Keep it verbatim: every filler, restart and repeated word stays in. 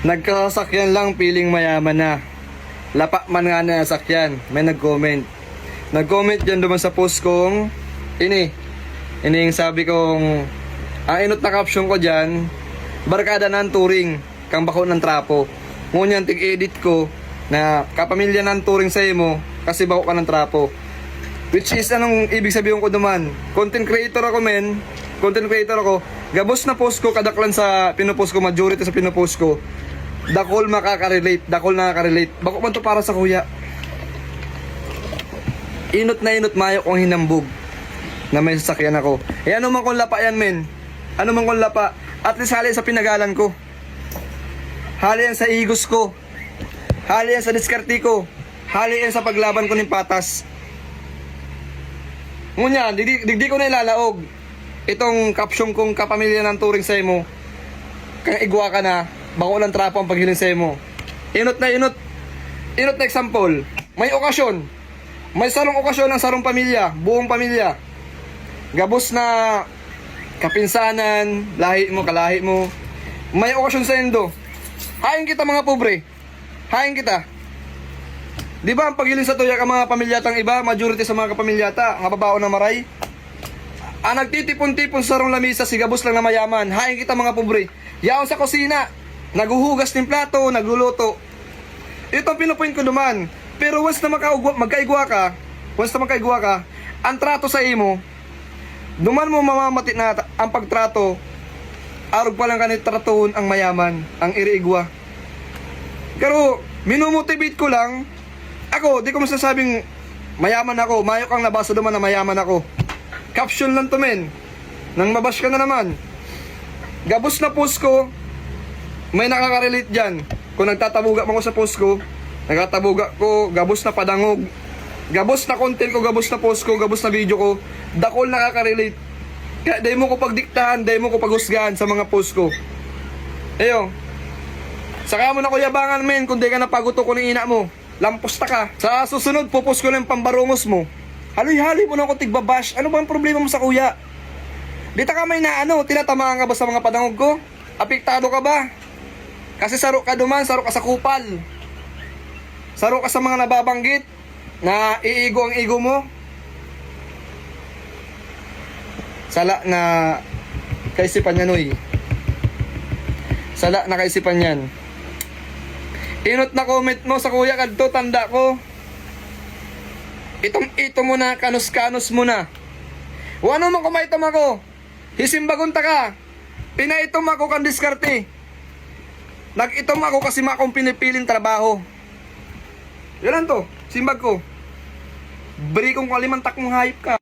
Nagkasasakyan lang, feeling mayaman na. Lapa man nga na sakyan, may nag-comment. Nag-comment dyan duman sa post kong ini. Ini yung sabi kong, ang inot na caption ko dyan, barkada na ang touring, kang bako ng trapo. Ngunyan, tig-edit ko na kapamilya na ang touring sa imo kasi bako ka ng trapo. Which is, anong ibig sabihin ko duman? Content creator ako, men. Content creator ako. Gabos na post ko, kadaklan sa pinopost ko, majority sa pinopost ko, dakol makaka-relate, dakol nakaka-relate. Bako man to para sa kuya. Inot na inot, mayo kong hinambog na may sasakyan ako. Eh, ano man kung lapa yan, men? Ano man kung lapa? At least hali sa pinagalan ko. Hali yan sa igos ko. Hali yan sa diskarte ko. Hali yan sa paglaban ko ning patas. Ngunyan, digdi, digdi ko na ilalaog itong caption kong kapamilya ng touring sa imo. Kang igwa ka na, bako lang trapo ang paghiling sa imo. Inot na inot. Inot na example. May okasyon. May sarong okasyon ang sarong pamilya, buong pamilya. Gabos na kapinsanan, lahi mo, kalahi mo. May okasyon sa indo. Hain kita, mga pobre. Hain kita. Di ba ang paghiling sa tuya ka mga pamilyatang iba, majority sa mga kapamilyata, nga babaon na maray? Ang nagtitipon-tipon sa sarong lamisa, si gabos lang na mayaman. Hain kita, mga pobre. Yaon sa kusina, naghuhugas ning plato, nagluluto. Ito ang pinupoint ko duman. Pero once na makaugwa, magkaigwa ka, once na magkaigwa ka, ang trato sa imo, duman mo mamamati na ta-, ang pagtrato, arog pa lang ka ni tratohon ang mayaman, ang iriigwa. Pero, minumotivate ko lang. Ako, di ko masasabing mayaman ako. Mayo kang nabasa duman na mayaman ako. Caption lang to, men. Nang mabash ka na naman. Gabos na post ko, may nakaka-relate dyan. Kung nagtatabuga man ko sa post ko, nagtatabuga ko, gabos na padangog. Gabos na content ko, gabos na post ko, gabos na video ko. Dakol nakaka-relate. Kaya dai mo ko pagdiktahan, dai mo ko paghusgahan sa mga post ko. Ayo. Saka mo na ko yabangan, men, kung di ka napaguto ko ni ina mo. Lampos ta ka. Sa susunod, popost ko na yung pambarongos mo. Haloy-haloy mo na ako tigbabash. Ano ba ang problema mo sa kuya? Di ta ka may naano, tinatamaan ka ba sa mga padangog ko? Apektado ka ba? Kasi saro ka duman, saro ka sa kupal. Saro ka sa mga nababanggit na iigo ang ego mo. Sala na kaisipan yan, uy. Sala na kaisipan yan. Inot na comment mo sa kuya kadto, tanda ko. Itom-itom mo na, kanus-kanus mo na. O ano man kung maitom ako, hisimbagon ta ka. Pinaitom ako kan diskarte. Nag-itom ako kasi ma akong pinipiling trabaho. Yan lang to, simbag ko. Brikong kalimantak mong hayop ka.